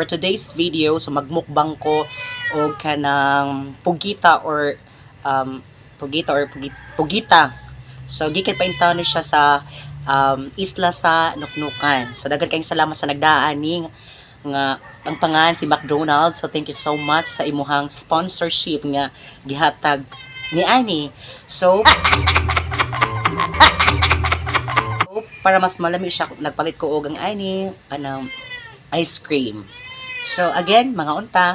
For today's video, so magmukbang ko og kanang pugita or pugita or pugita. So gikan pa intawon ni siya sa isla sa Nuknukan. So daghan kayong salamat sa nagdaan ning nga ang pangalan si McDonald's. So thank you so much sa imuhang sponsorship nga gihatag ni ani. So para mas malami siya, nagpalit ko og ang ani kanang ice cream. So again, mga unta.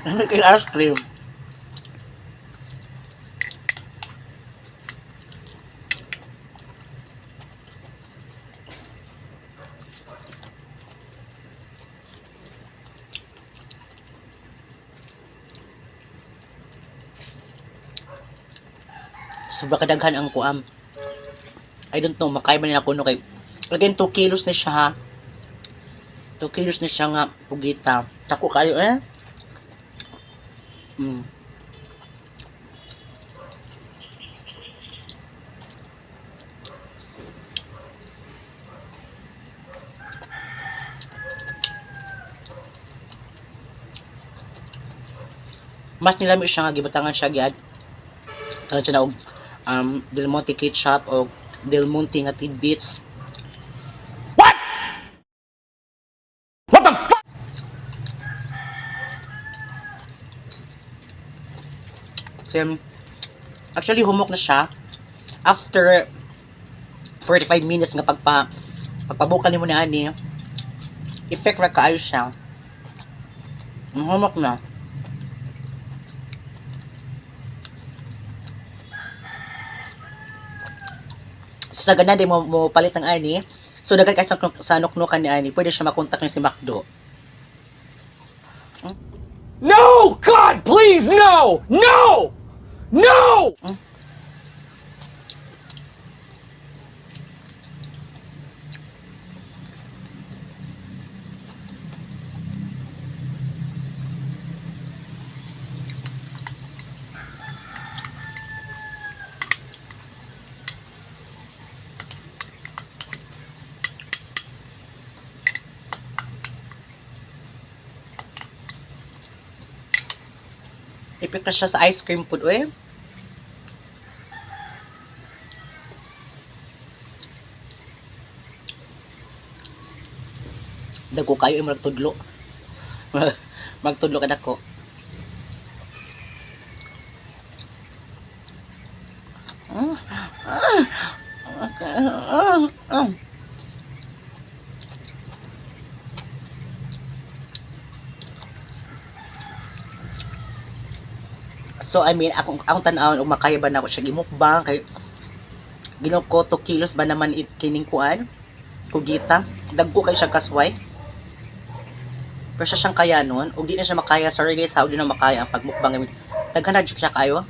Lami kay ice cream. Sobra kadaghan ang kuam. I don't know, makaya ba nila kuno kay again, 2 kilos na siya ha. 2 kilos na siya nga pugita. Tako kayo eh. Mas nilami siya nga gibutangan siya giad. Tangan siya na og Del Monte ketchup o Del Monte nga tidbits. What? What the fuck? So, actually humok na siya after 45 minutes nga pagpabukal nimo ni ani. Effect ra kaayo siya. Humok na. So, sa ganan di mo, mo palit ng ani. So daghan kay sa nuknukan ni ani, pwede siya makontak ni si McDo. No! God, please, no! No! No! Ipik na siya sa ice cream pud eh. Dagko kayo eh, magtudlo. Magtudlo ka dako. So I mean, akong tan-awon og makaya ba nako siya gimukbang kay Ginoo ko 2 kilos ba naman it kining kuan? Kugita. Dagko kay siya kasway. Pero siya siyang kaya nun. Og di na siya makaya. Sorry guys, how di na makaya ang pagmukbang. Daghan na jud siya kayo.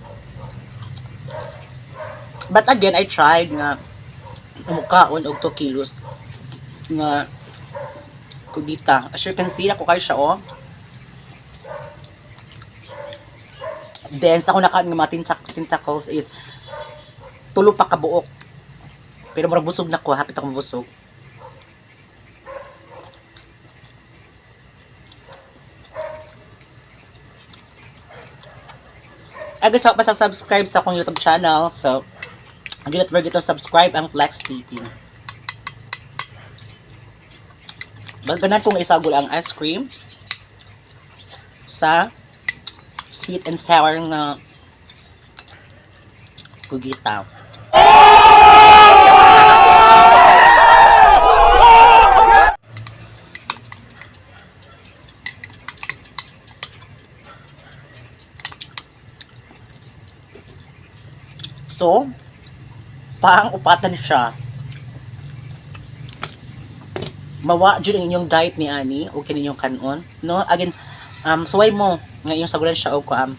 But again, I tried nga umukaon og 2 kilos nga kugita. As you can see, ako kayo siya oh. Then, sa akong nakaon nga mga tentacles is tulo pa kabuok. Pero murag busog na ko, hapit ako mabusog. Agad sa pa sa subscribe sa akong YouTube channel. So, do not forget to subscribe ang Flex TV. Baganan kong isagol ang ice cream sa sweet and sour nga kugita. So, pang-upatan siya. Mawa jud ang inyong diet ni ani o kini inyong kanon, no? Again, suway mo nga inyong sagulan siya og kuan.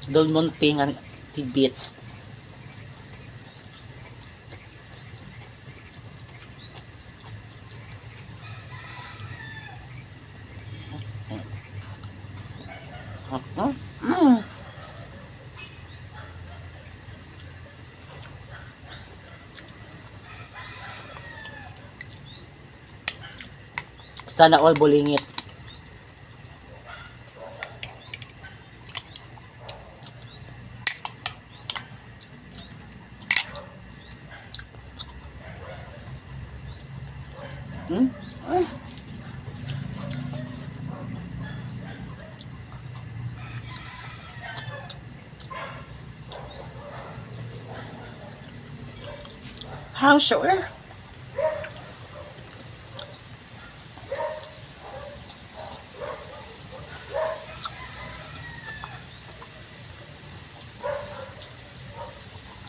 Del Monte nga tidbits. Sana all bulingit. Hang siya eh.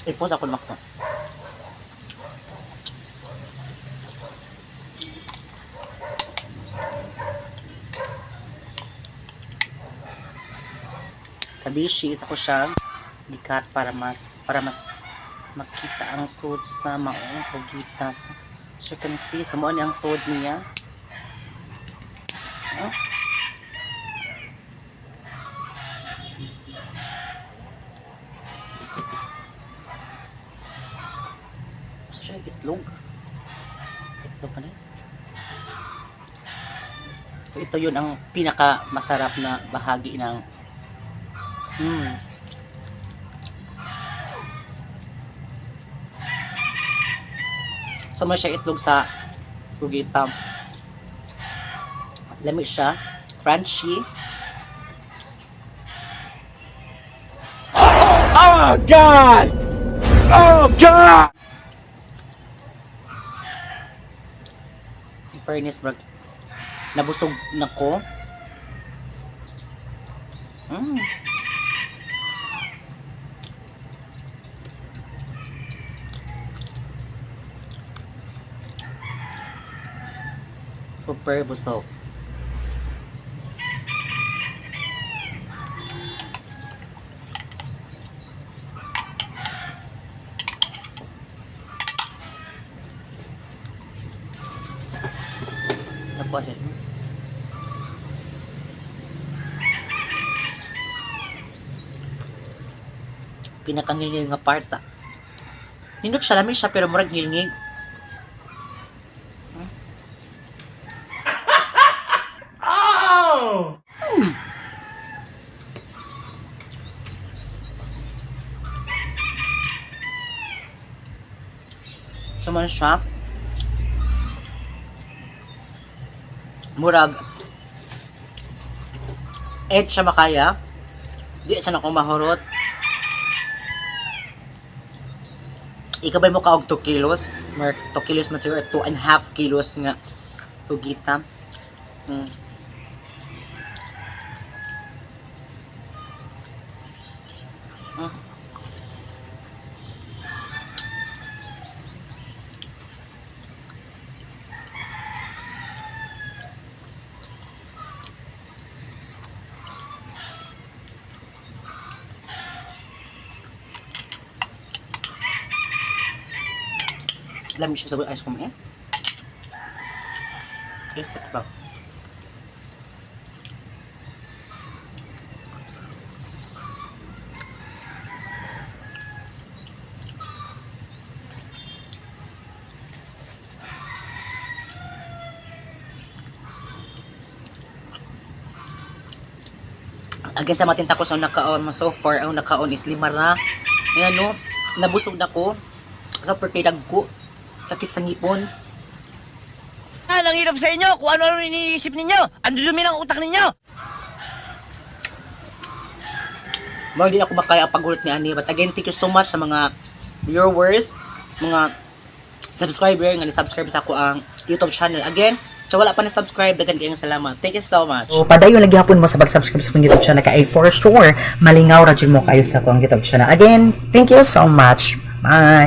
I-post ako naman ko. Kabishi, isa ko siya. Gi-cut para mas makita ang sud sa maong pugita. So, as you can see, so mao ni ang sud niya. Oh. So siya itlog. Itlog pa na. So ito yun ang pinaka masarap na bahagi ng. So mao siya itlog sa pugita. Lami siya. Crunchy. Oh, God! Oh, God! In fairness, bro, nabusog na ko. Super busog. Nakuha din. Pinakangilngig nga part sa nindot siya, lami siya, pero murag ngilngig. Oh! So man siya. Murag 8 siya makaya. Di siya na mahurot. Ikabay mo ka og 2 kilos. Mark, 2 kilos man siguro, 2.5 kilos nga pugita. Lami siya sa ice cream eh. Yes, ito ba? Again, sa matinta ko sa nakaon, so far, ang nakaon is lima ra. Ayan no, nabusog na ko. Super kay dagko. Sakit sa ngipon. Ah, ang hirap sa inyo kung ano-ano iniisip ninyo. Ang dudumi ng utak ninyo. Mao din ako makaya ang paghulot ni ani. But again, thank you so much sa mga viewers, mga subscriber nga ni-subscribe sa ako ang YouTube channel. Again, so wala pa na-subscribe, daghan kayong salamat. Thank you so much. So, padayon lagi hapon mo sa pag-subscribe sa akong YouTube channel kay for sure malingaw ra jud mo kayo sa akong YouTube channel. Again, thank you so much. Bye.